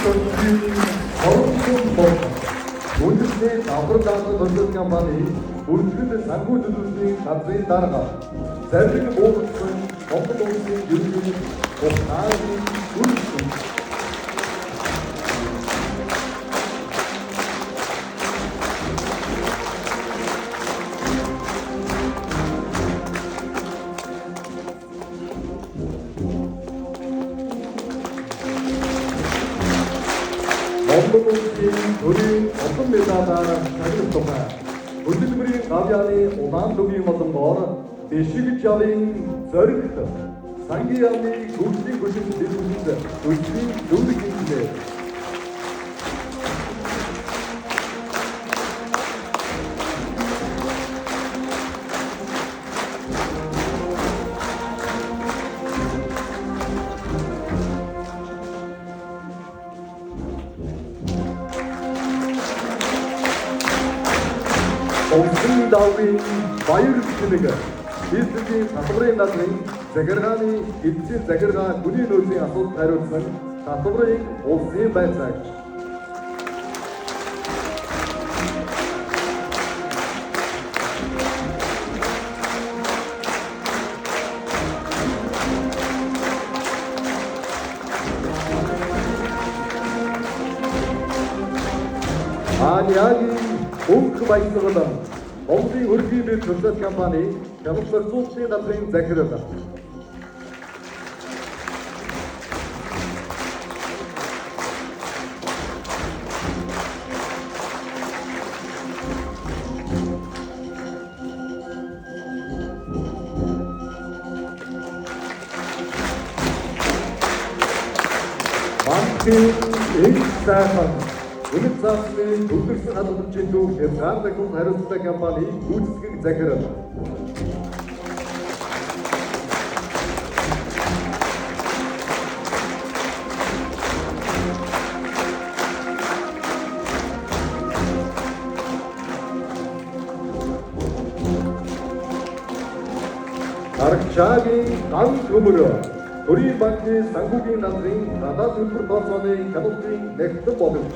Донжийн хорон бод. Үндэсний давхар даасан төлөв компани бүртгэл санхүү төлөвлөлийн газрын дарга зарим буулгасан Монгол улсын ерөнхийлөгч Ухааны бүртгэл. Монгол улсын төрийн олон медалаар шагнах тухай хөдөлмөрийн гавьяаны улаан лүгийн болонгоор дэшиг жавын зоригт сангийн яамны хөгжлийн хөшин дэлгүүрт өчрийн зөвлөх хийлээ. Улсын давын баяр чимэг бизнесийн татварын надрын захиргааны эцсийн захиргаа хүний нөөцийн асуудал хариуцсан татварын улсын байцаагч. Аниагийн өнгө баясгалан Монголын өрхийн бие төлөөлөл компани хямд зарцуулалтын газрын захирал. Банкын их сайхан үнэт заасны төвлөрсөн хадгаламжийн төв хязгаарлагдсан хариуцлагатай компани гүйцэтгэх захирал. Арагчаагийн ган төмөр төрийн банкны санхүүгийн газрын гадаад төлбөр тооцооны хяналтын нэгтгэн боломж.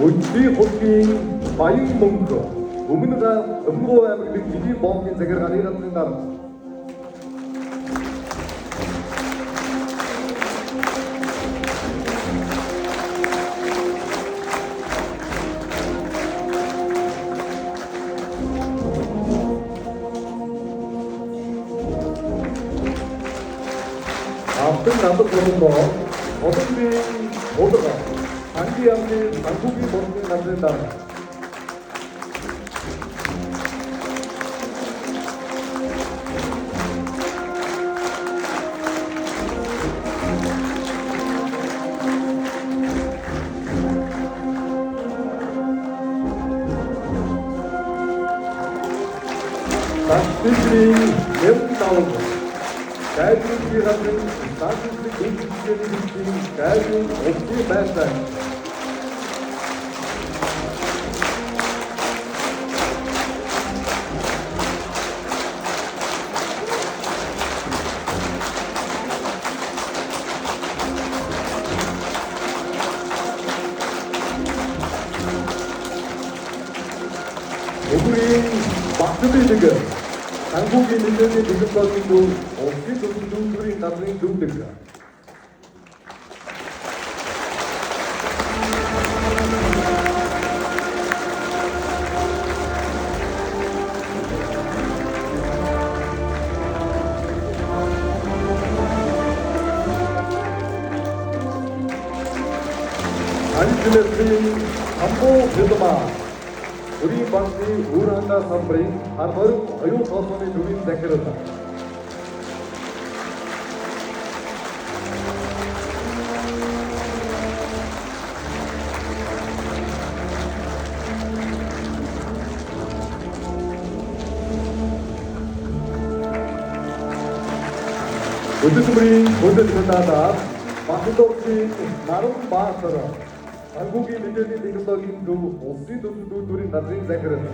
Өдний хургийн баян мөнгө өмнө Өмнө аймаг нэг хэдийн бомбын захиргааны газрын дарга. Алтан намд болонгоо Олон буулга сангийн яамны санхүүгийн бодлогын газрын дарга. Ташкентийн Нэмтавг гайжуугийн газрын статусыг гүйцэтгэх гайжуу улсын байшин. Өгрийн Батбилэг санхүүгийн нөлөөний технологийн төв улсын төлөв төлбөрийн газрын төвлөг. Анжелесийн Амбо Филма төрийн банкны үр хандаа салбарын хар хориг оюун тооцооны төвийн захирал. Хөдөлмөрийн хөдөл медалаар Бандоржийн Наранбаатар, Санхүүгийн мэдээллийн технологийн төв улсын төлөв үйлдвэрийн газрын захирал.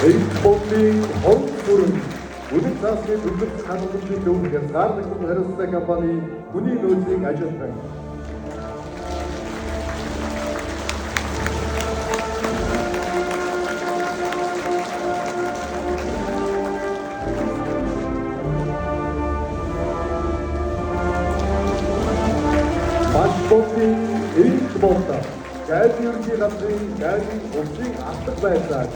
Эйт болын хорон бүрэн Үнэт заасны төлбөр хангамжийн төв хязгаарлагдсан хариуцлагатай компани хүний нөөцийн ажилтан. Маш болын эйт болтой Гайд ерөнхий газрын гайдын улсын алдаг байдлаар.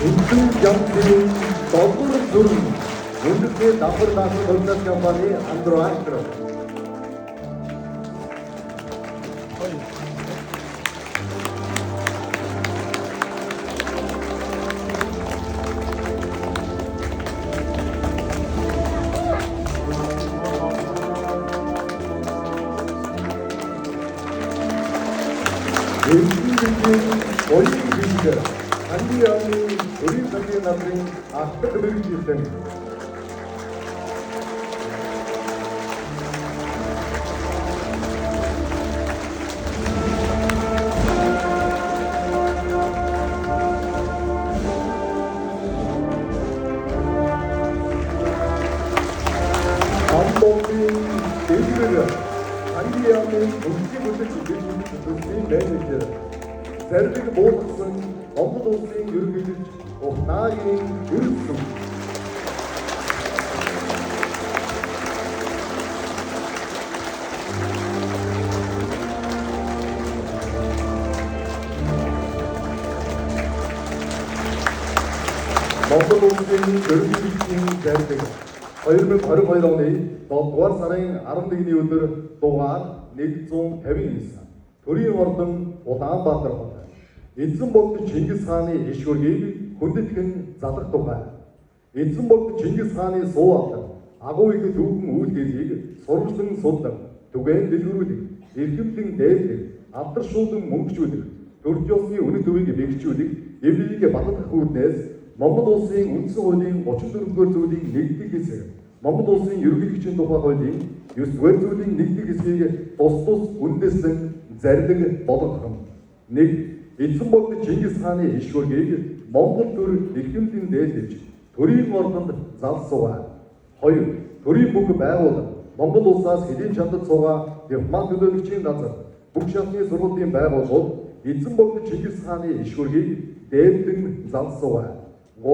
Үндсэн янзын долгор зүрх үндэсний давхар даасан хувьцаат компани андроактор. Эрдэнэ оюун бэлэг Хангийн яамны төрийн сангийн газрын алдаг мэргэжилтэн. Амбонгийн дэврэр Хангийн яамны өмчийн бүлэг бизнес төслийн менежер. Зарлиг буулгасан Монгол улсын ерөнхийлөгч Ухнаагийн ерөнхийлөгч. Монгол улсын ерөнхийлөгчийн зарлиг 2022 оны 7 дугаар сарын 11-ний өдөр дугаар 159. Төрийн ордон Улаанбаатар хот. Эзэн богд Чингис хааны иш хөргийг хүндэтгэн залах тухай. Эзэн богд Чингис хааны суу алдар агуу их түүхэн үйлдэлийг сурвалжлан судлах, түгээн дэлгэрүүлэх, эрхэмлэн дээдлэх, алдаршуулан мөнгөжүүлэх, төрч ёсны үнэт төвийг бэхжүүлэх, эвлэлийг батлах үүднээс Монгол улсын үндсэн хуулийн 34-р зүйлийн 1-р хэсэг, Монгол улсын ерөнхийлөгчийн тухай хуулийн 9-р зүйлийн 1-р хэсгийг тус тус үндэслэн зарлиг болгох юм. 1. Эзэн богд Чингис хааны иш хөргийг Монгол төр эрхэмлэн дээдлэж төрийн ордонд зал суугаа. 2. Төрийн бүх байгууллага Монгол улсаас хэдийн чандад суугаа дипломат төлөөлөгчийн газар бүх шатны сургуулийн байгууллагууд эзэн богд Чингис хааны иш хөргийг дээдлэн зал суугаа. 3.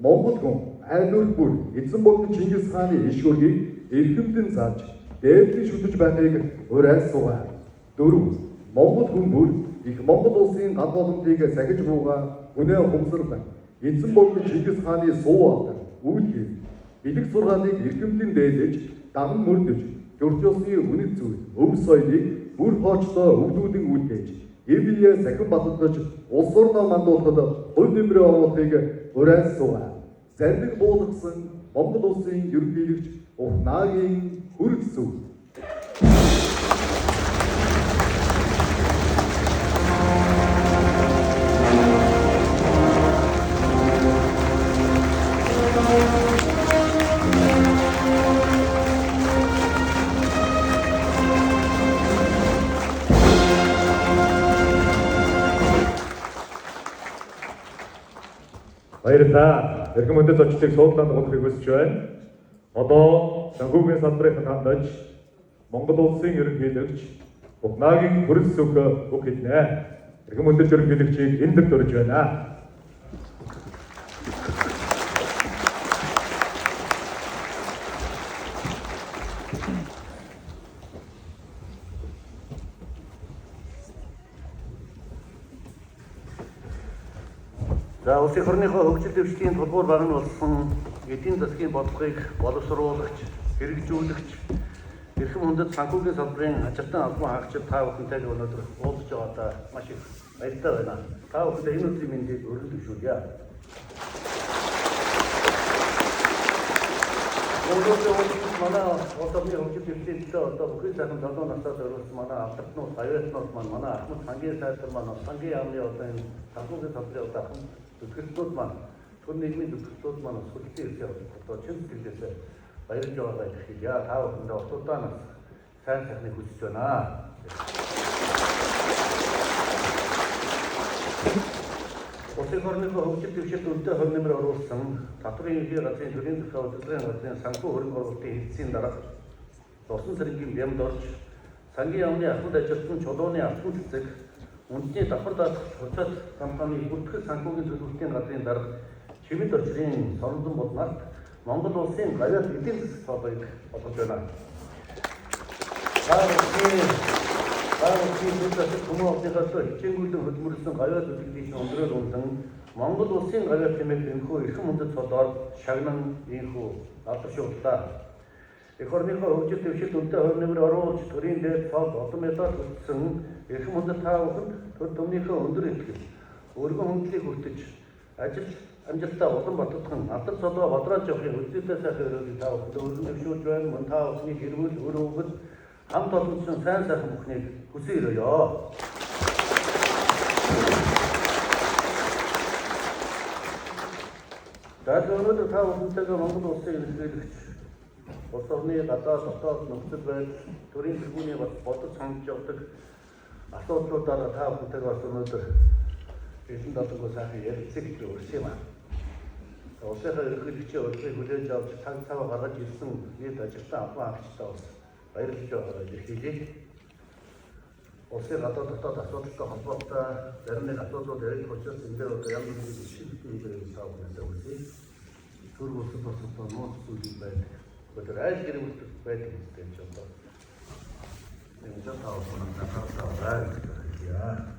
Монгол хүн айл өр бүр эзэн богд Чингис хааны иш хөргийг эрхэмлэн зааж дээдлэн шүтэж байхыг уриалж суугаа. 4. Монгол хүн бүр их Монгол улсын гал боломжийг сахиж буугаа хүнээ ухамсарлан эзэн богд Чингис хааны суу алдар үйлхийг бэлэг сургаалыг эрхэмлэн дээлж даган мөрдөж төрч ёсны үнэт зүйл өв соёлыг бүр хоочлоо өвдүүдэн үлдээж эв бие сахин баталгаж улс орноо мандуулахад хувь нэмрээ оруулахыг уриалж суугаа. Зарлиг буулгасан Монгол улсын ерөнхийлөгч Ухнаагийн хүрэл зүг. Баярлалаа. Эрхэм хүндэт зочдыг суудлаанд унахыг хүсэж байна. Одоо санхүүгийн салбарын хандаж Монгол улсын ерөнхийлөгч Ухнаагийн хүрэл сүх үг хэлнэ. Эрхэм хүндэт ерөнхийлөгчийг энэ төр дөрж байна. За улсын орныхоо хөгжил дэвшлийн тулгуур баг нь болсон эдийн засгийн бодлогыг боловсруулагч, хэрэгжүүлэгч, эрхэм хүндэт санхүүгийн салбарын ажилтан албан хаагчид та бүхэнтэйгээ өнөөдөр уулзж байгаадаа маш их баяртай байна. Та бүхэндээ энэ өдрийн мэндийг өргөн төвшүүлье. Өнөөдөр уулзсан манай улс орны хөгжил дэвшлийн төлөө одоо бүхий сайхан залуу насаа зориулсан манай алдарт аюултнууд маань, манай Ахмад сангийн сайдар маань, сангийн яамны одоо энэ санхүүгийн салбарын одоо ахмад зүтгэлтүүд маань, төр нийгмийн зүтгэлтүүд маань бас хөдөлгөөний эрхээ одоо чин сэтгэлээсээ баярлж байгаагаа илэрхийлье. Та бүхэндээ улсуудаа нас сайн сайхныг хүсэж байна. Улсын орныхоо хөгжил дэвшилт үнэтэй хувь нэмэр оруулсан татварын ерхий газрын төрийн захиа удирдлагын газрын санхүү хөрөнгө оруулалтын хэлтсийн дарга Дурсан цэргийн бямд орж сангийн яамны ахмад ажилтан чулууны албан цэцэг үндэсний давхар даатгал хувьцаат компани бүртгэл санхүүгийн төлөвлөлтийн газрын дарга Чимэд очрын Соронзон Булнарт Монгол улсын гавьяат эдийн засаг цолыг олгож байна. Та бүхний төр засаг хүмүүн олныхоо хичээнгүйлэн хөдөлмөрлсөн гавьяат үлдэгдлийн өндрөөр үнэн Монгол улсын гавьяат хэмээх энэхүү эрхэм хүндэт цолоор шагнан энэхүү алдаршууллаа. Эх орныхоо хөгжил дэвшилт үнэтэй хувь нэмэр оруулж төрийн дээд цол олон медаль хүртсэн эрхэм хүндэт та бүхэнд төр төмнийхөө өндөр итгэл, өргөн хүндлийг хүртэж ажил амжилтаа улам бататхан алдар цолоо бадрааж явахын үзээтэй сайхан өрөөлийг та бүхэнд өргөн дэвшүүлж байна. Мөн та бүхний гэр бүл, үр хөвгөд хамт олонцсон сайн сайхан бүхнийг хүсэн өрөөе. За өнөөдөр та бүхэнтэйгээ Монгол улсын ерөнхийлөгч улс орны гадаад дотоод нөхцөл байдал, төрийн тэргүүний бас бодож сонгож явдаг асуудлуудаараа та бүхэнтэйгээ бас өнөөдөр эрдэнэ далангүй сайхан ярилцъя гэж урьсан юм аа. Улсынхаа ерөнхийлөгчийн урилгыг хүлээж авч цаг цав гаргаж ирсэн нийт ажилтан албан хаагчдаа бас баярлаж байгаагаа илэрхийлье. Улсын гадаад дотоод асуудалтай холбоотой зарим нэг асуудлууд яригдах учраас энэ дээр одоо янз бүрийн шинэ зүйлийг та бүхнээсээ хүсье. Төр улсад бас одоо нууц зүйлүүд байдаг. Тэр айл гэр бүл байдаг гэдэг чинь одоо энэ жоо та бүхэн анхаарал тавиарай гэж хэлье.